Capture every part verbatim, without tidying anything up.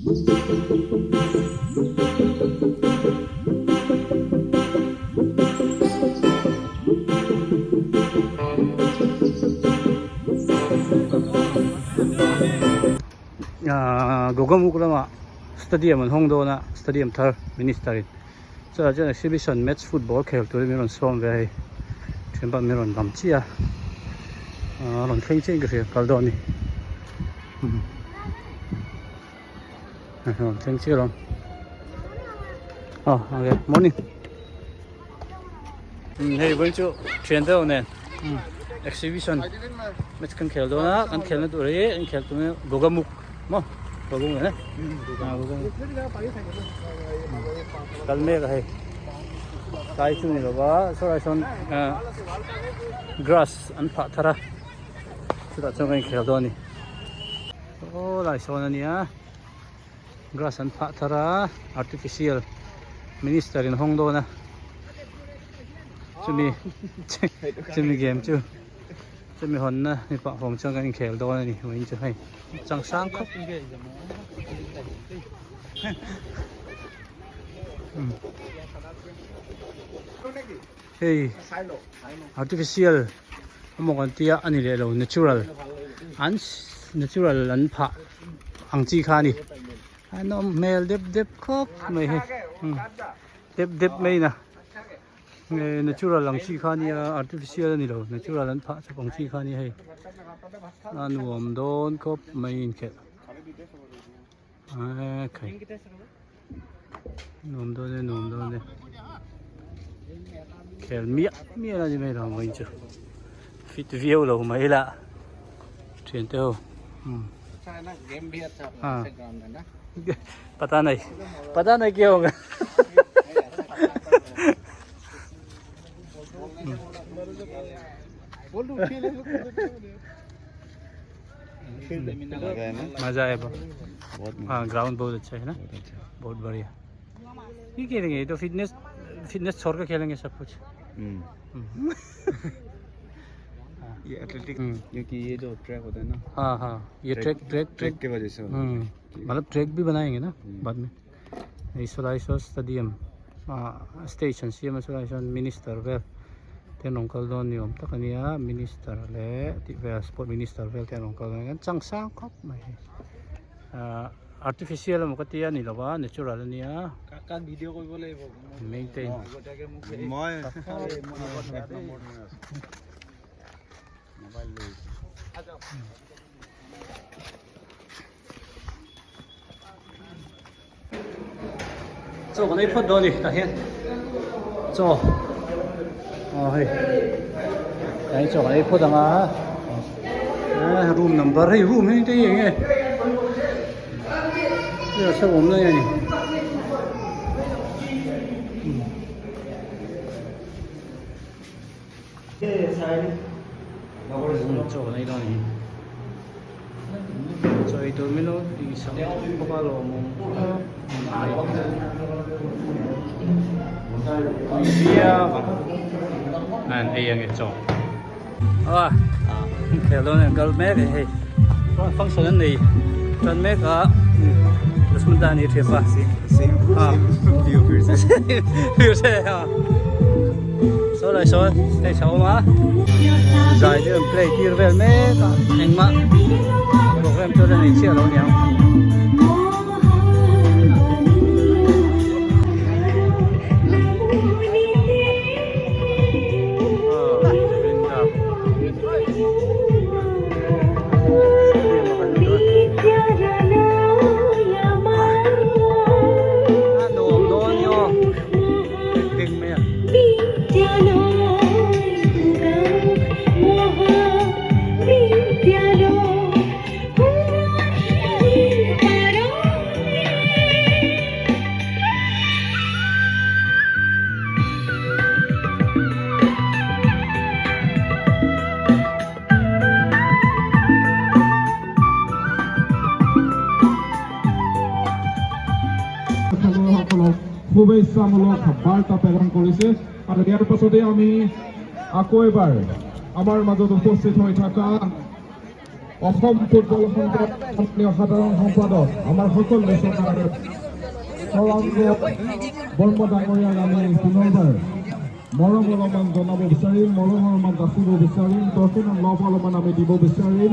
Ah, Gogamukh lama stadium an hawng dawn a, stadium thar minister-in. Chuta chuan exhibition match football khel turin min rawn sawm ve a hei. Ṭhianpa min rawn dam chiah a. Ah, rawn thleng chiah in ka hria kal dawn a ni. Hmm. Rawn thleng chiah lo. Oh, okay. Morning. Hmm, hei, vawiin chu ṭhiante ho nen. Hmm. Exhibition match kan khel dawn a, kan khelna tur hi, kan khel tur hi Gogamukh maw? Gogamukh nen. Hmm, Gogamukh. Ah, Gogamukh. Hmm. Kal mek a hei. Tlai chu ni lo va, saw lai sawn, ah, grass an phah thar a. Chutah chuan kan khel dawn a ni. Aw, lai sawn a nia. Grass an phah thar a, artificial minister-in hawng dawn a. Chumi, chumi game chu, chumi hawnna mi pahrawm chuan kan inkhel dawn a ni, vawiin chu hei. Chang sang khawp. Hmm. Hei, artificial emaw kan tia a ni leh lo, natural. An s-, natural an phah ang chi kha a ni. An awm hmel dep dep khawp mai hei. Hmm. Dep dep mai na. Eh, natural ang chi kha a nia, artificial a ni lo. Natural an phah chawp ang chi kha a ni hei. A nuam dawn khawp mai inkhelh. A, khai. Nuam dawn e, nuam dawn e. Khel miah miah a ni mai lo vawiin chu. Fit viau lo mai la. Ṭhiante ho. Hmm. अच्छा है ना, गेम भी अच्छा है, हाँ। अच्छे ग्राउंड है ना। पता नहीं, पता नहीं क्या होगा। बोल दो, खेल है, लोग। मजा है ना? मजा आया बहुत। बहुत मजा। हाँ, ग्राउंड बहुत अच्छा है ना? बहुत अच्छा। बहुत बढ़िया। ये खेलेंगे, ये तो फिटनेस, फिटनेस छोड़ के खेलेंगे सब कुछ। हम्म। हम्म। हाँ। ये एथलेटिक, हम्म। क्योंकि ये जो ट्रैक होता है ना, हाँ, हाँ, ये track, track, track, track track. की वजह से होता है। हम्म। ठीक है। मतलब ट्रैक भी बनाएंगे ना, हम्म। बाद में। Ei, saw lai sawn stadium, ah, stage an siam a, saw lai sawn minister vel te an rawn kal dawn ni awm tak a nia, minister leh tih vel, sport minister vel te an rawn kal dawn a, kan chang sang khawp mai hei. Ah, artificial emaw ka tia a ni lo va, natural a nia. Maintain. Chaw kan ei phawt dawn a ni, tah hian. Chaw. Aw, hei. Tah hian chaw kan ei phawt ang a. Eh, room number, hei, room hi te hi eng nge? Hei, a sa awm na nge ni? Hmm. Chaw nei dawn hi. Chaw ei tur min lo ti sak bawk a, lawmawm. An ei ang e chaw. Aw, khel dawn an kal mek e hei. Function an nei ṭan mek a, Lakshman da ni ṭhianpa. Same, same, ah, same view, same. View se, ah. Saw lai sawn, stage a awm a. Zai te an play tir vel mek a, engmah program chu a nei chiah lo nia. সকলক শুভেচ্ছামূলক বাৰ্তা প্ৰেৰণ কৰিছে। আৰু ইয়াৰ পাছতে আমি আকৌ এবাৰ আমাৰ মাজত উপস্থিত হৈ থকা অসম ফুটবল সন্থাৰ সাধাৰণ সম্পাদক, আমাৰ সকলো চৰকাৰৰ তৰাংগ বৰ্মা ডাঙৰীয়াক আমি পুনৰবাৰ মৰম অলপমান জনাব বিচাৰিম, মৰম অলপমান যাচিব বিচাৰিম, দৰ্শনৰ লগ অলপমান আমি দিব বিচাৰিম।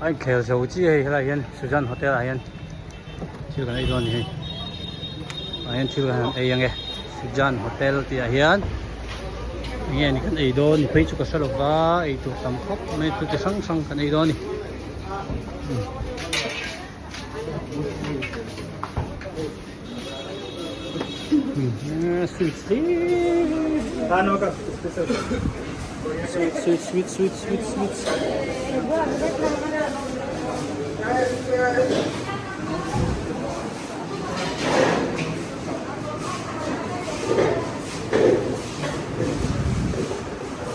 Ai, khel zo chi hei, helai hian Sujan Hotel-a hian thil kan ei dawn a ni hei. A hian thil kan ei ang e. Sujan Hotel tih ah hian eng nge ni kan ei dawn ni phei chu ka hre lo va, ei tur tam khawp mai, thil chi hrang hrang kan ei dawn a ni. Hmm. Hmm. Ah, sweet, sweet. Sweet, sweet, sweet, sweet, sweet, sweet.